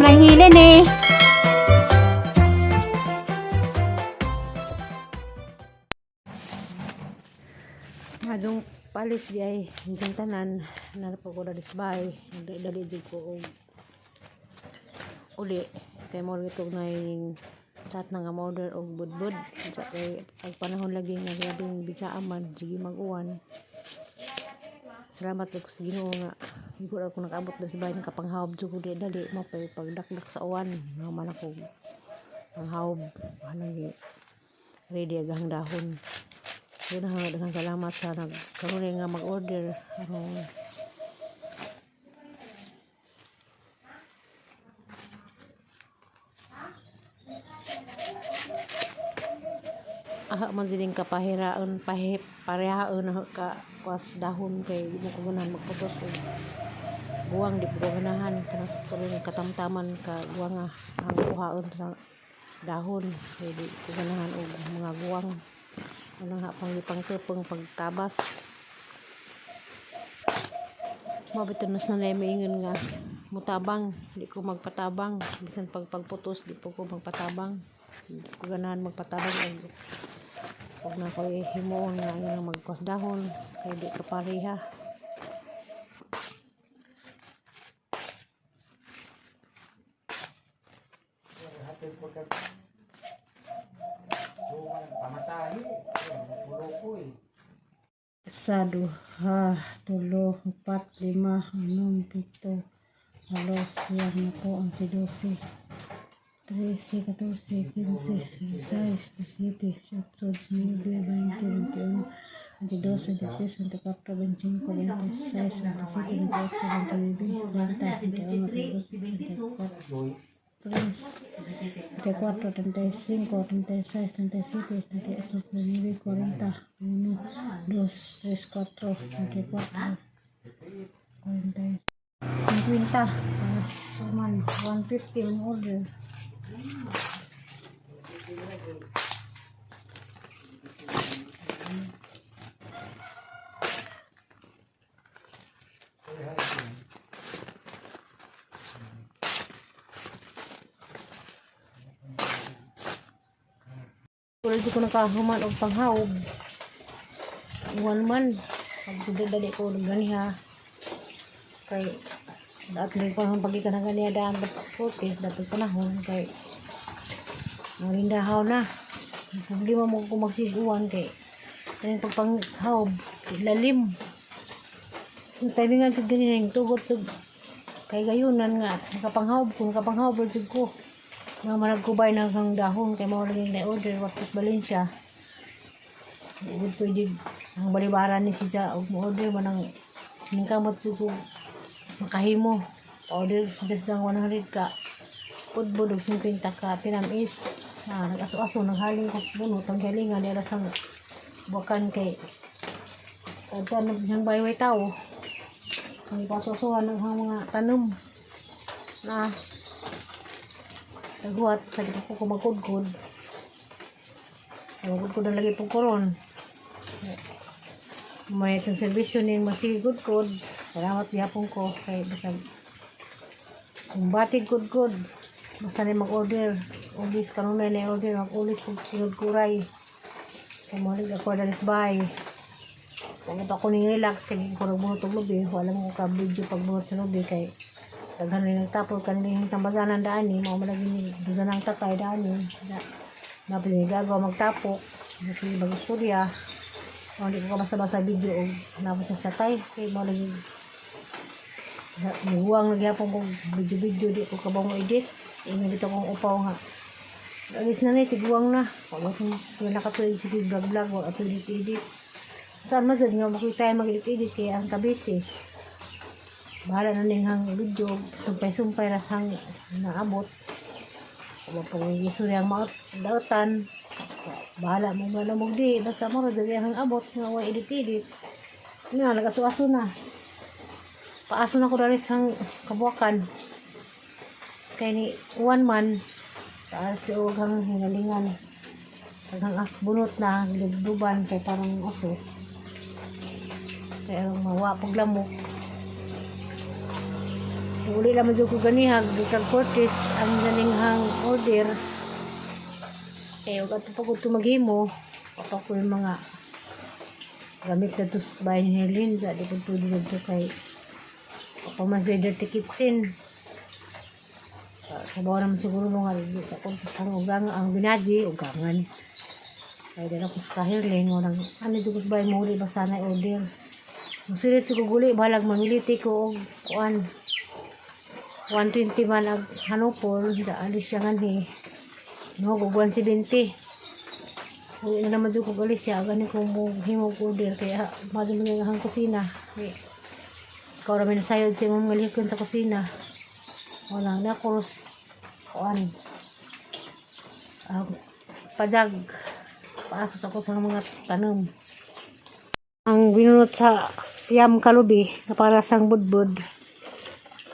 Sobrang hilin eh. Adong palis di ay hinggang tanan na po ko dalis bay dali jud ko og uli kay mo gitog na yung chat na nga order og budbud sa kay ag panahon lagi nga grabeng bisaa man, sige mag-uwan. Salamat jud ko sa Ginoo nga igor ako nakaabot dalis bay, nakapanghawb jud ko dali dali mo pay pagdakdak sa uwan nga man ako panghawb anong ready agahang dahon. Yun ang daghang salamat sa nagkaroon nga mag-order aron aha man siling kapahiraon pahe parehaon na ka kuas dahon kay di mo ko ganahan magputos og guwang. Di po ko ganahan kanang sa tulong katamtaman ka guwang nga ang kuhaon sa dahon kay di ko ganahan og mga guwang. Ano nga pang gipangkepeng pagtabas. Mabito na sa maingon nga mutabang, di ko magpatabang bisan pag pagputos, di po ko magpatabang. Di ko ganahan magpatabang og huwag na ko himuon nga nga magkuas dahon kay di ka pareha. Pamatahi. Ulo ko eh. Isa, duha, tulo, upat, lima, anom, pito, walo, siyam, napo, onse, 12, 13, 14, 15, 16, 17, 18, 19, 20, 21, 22, 23, 24, 25, 26, 27, 28, 29, 30, 31, 32, 34, 34, 35, 36, 37, 38, 39, 40, 1, 2, 3, 4, 34, 40, 50, tapos man, 150 ang order. Wala di ko nakahuman og panghawb. Uwan man. Pagdali ko og ganiha. Kay daat lang panahon pagikan ang ganiha daan pagputis dapat panahon kay marindahaw na. Problema mo kung magsiguan kay kaning pagpanghawb lalim. Ang timingan sa ganyan yung tugot sa kay gayunan nga nakapanghawb ko, nakapanghawb jud ko nga managkubay na ang dahon kay mao lagi na order watos Valencia. Di pwede ang balibaran ni siya og mo order man ang ningkamot jud ko makahimo. Order just ang 100 ka pudbud og 50 ka tinamis na nag-aso-aso naghaling ko sa bunot ang galingan nila sa buwakan kay kadto na siyang bayway tao ang ipasusuhan ng mga tanom na naghuwat sa ko kumagkudkod kumagkudkod na lagi pong koron. May itong servisyo ni masigigudkod. Salamat gihapon ko kay bisag kung batig kudkod basta ni mag-order ulis kanunay na order mag-ulis kung sunod kuray kay molig ako dalis bay. Kung ito ako ning relax kay ko nagbunot og lubi, wala mo ka video pagbunot sa lubi kay daghan rin nagtapol kanilang tambasanan daan ni mao man lagi ni dusa ng tatay daan ni na napili gagawa magtapok napili mag-istorya. O, hindi ko ka basta-basta video og napos sa tatay kay mao lagi muhuwang lagi hapon kong video-video, di ko kabang mo edit. Ingon dito kong upaw nga alis na ni tiguang na wala kong wala ka tuig sige vlog vlog wala to edit edit. Saan man dyan nga makita tayo mag-edit edit kaya ang kabisi bahala na ning hang video sumpay-sumpay rasang naabot. Kung pag-iisuri ang mga dautan, bahala mo ba na di basta mo dali ang abot nga wa edit edit nga nagaso-aso na paaso na ko dali sa kabuwakan kay ni uwan man taas di og hang hinalingan tagang bunot na lubluban kay parang aso kay ang mawa paglamok. Uli lang jud ko ganihag gikan Cortez ang ganinghang order. Eh, ug ato pa ko maghimo, pa ko yung mga gamit na to sa bahay ni Herlin sa di ko pwede dito kay ako man sa dirty kitchen. Sabaw naman siguro mga dito ako sa ugang ang binaji, ugangan. Kaya dala ko sa kahirling, walang ano dito ko sa bahay mo uli, basta na order. Musulit sa guguli, balag mamiliti ko og kuan. 120 man ag hanupol, da alis siya nganhi. No, og 170. Uli na naman dito ko alis siya, gani ko mo himog order kaya madumi nga ang kusina. Eh, ikaw ramen nasayod sa imong mga sa kusina. Wala na kuros kuan. Pajag paasos ako sa mga tanom. Ang binunot sa siyam kalubi na para sang budbud.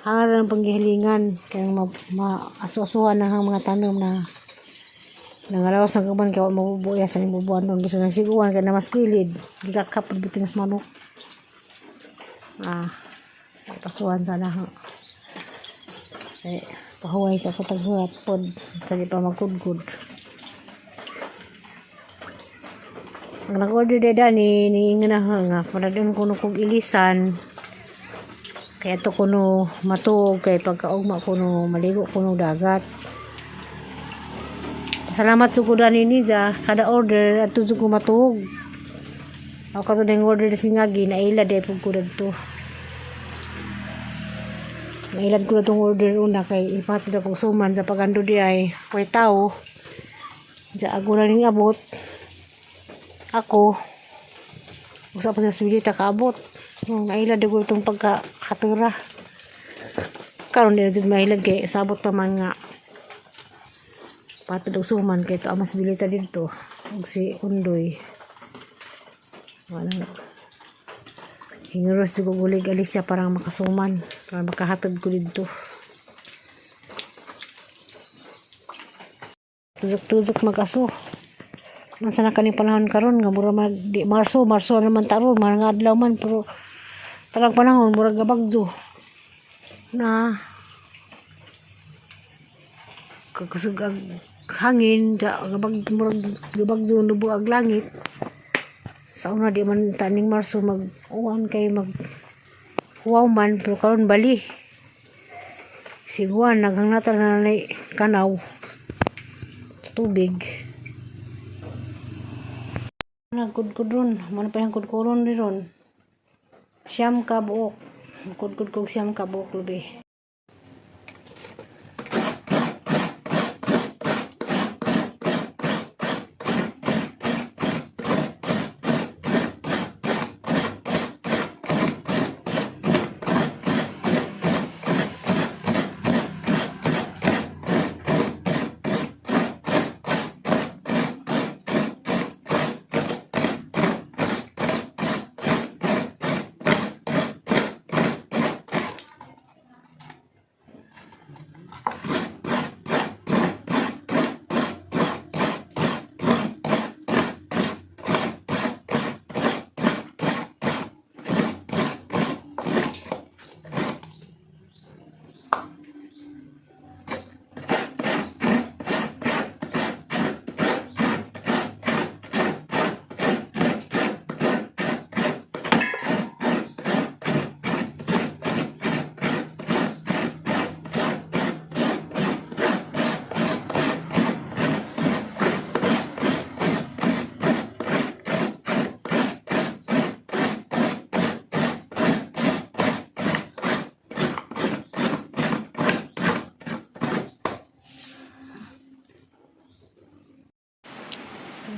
Hangaran ang panggihilingan kaya maasu-asuhan na ang mga tanom na nangalawas ng kaban kaya mabubuya sa ibubuan doon gusto ng siguan kaya na mas kilid gigakap bitin sa manok pasuhan sana ha eh, pahuway sa kataghuat pod sa di pa magkudkod. Ang nag-order dada ni nga na nga para doon kuno kog ilisan kaya to kuno matuog kay pagkaugma kuno maligo kuno dagat. Salamat sa kuda ni Niza, kada order at ko matuog. Ako kato ng order sa ngagi, nailad eh pag ko to. Nailad ko na tong order una kay ipatid ako suman sa pagando di ay kay tao. Diya ako na ning abot. Ako, usa pa sa swilita kaabot. Nailad ko itong pagkakatura. Karon di na jud mailad kay sabot pa man nga patid og suman kay to amas bilita didto ug si Undoy. Wala hinguros jud ko ulig alis siya para makasuman para makahatod ko didto. Tuzok-tuzok mag-aso. Nasa na kaning panahon karon nga mura man di Marso, Marso naman taron, mga adlaw man pero tarang panahon murag gabagdo na kakusog ang hangin da gabag murag gabagdo nubo ang langit. Sa una di man taning Marso mag uwan kay mag huwaw man pero karon bali siguan naghangnatan na nanay kanaw sa tubig. Nagkudkod ron, man pa yung kudkuron ni ron. 9 ka buok. Kudkod kog 9 ka buok lubi.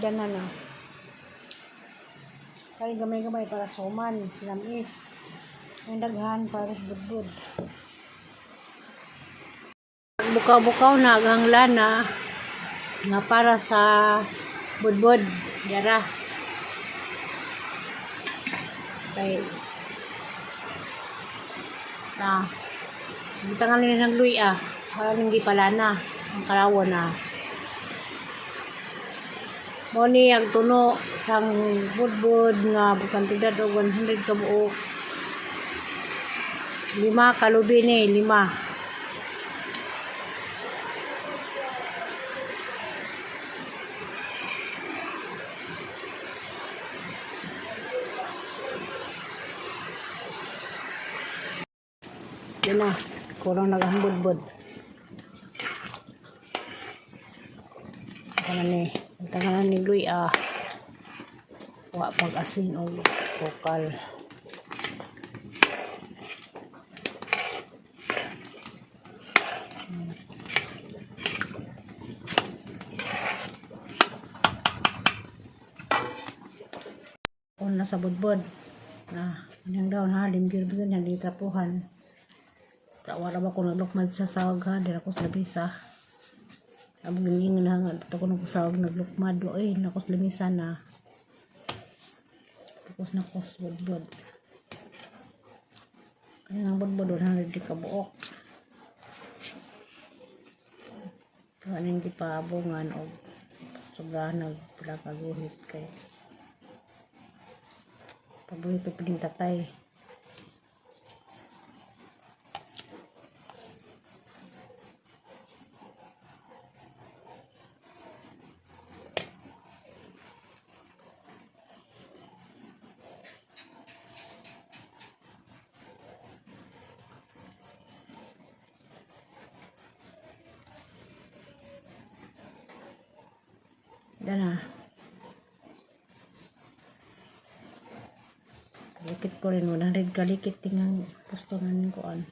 Tignan na na. Kaya gamay-gamay para suman, lamis. Ang daghan para sa budbud. Bukaw-bukaw na ang lana nga para sa budbud. Yara. Kay na bitangan nila ng luya. Para hindi pala na ang kalawa na. Mo ni ang tuno sang budbud nga kantidad og 100 ka buok. Lima kalubi ni, lima. Yan na, kurang nagahambod-bod. Ang ni, ang ni Luy ah. Wa pag asin og sukal. On na sa budbod. Na, anyang daw ha, limgyur ba yan, di trapuhan. Wala ba ko naglukmad sa sawag ha, di ako sa lamisa. Ang giningan na nga, dito ko nagkusawag naglukmad. Ay, nako sa lamisa na. Tapos nako sa budbod. Kaya ang budbod, 100 di kabuok. Pero anong di pa abungan o sobrahan nagpula kaguhit kay pabuhit o piling tatay. Dana. Likit ko rin, 100 kalikit tingang gusto nga kuan.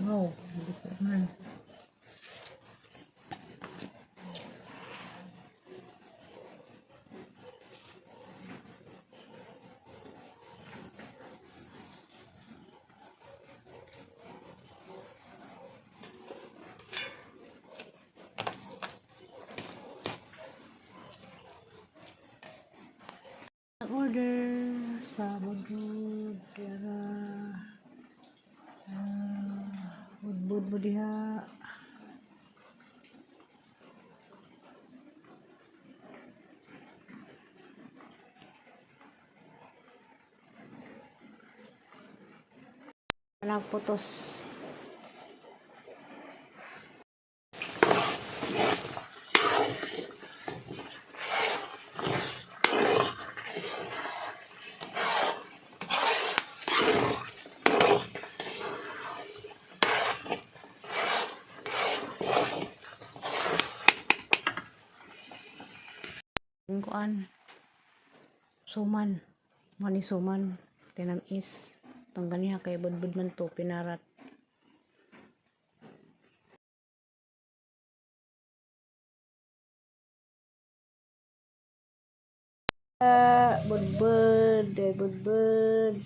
Wow, hindi ko man. Order sa Budbud dira. Ah, Budbud mo diha. Walang putos. Kuan. Suman. Mani suman. Tinamis. Tong ganiha kay budbud man to pinarat. Ah, budbud, eh, budbud.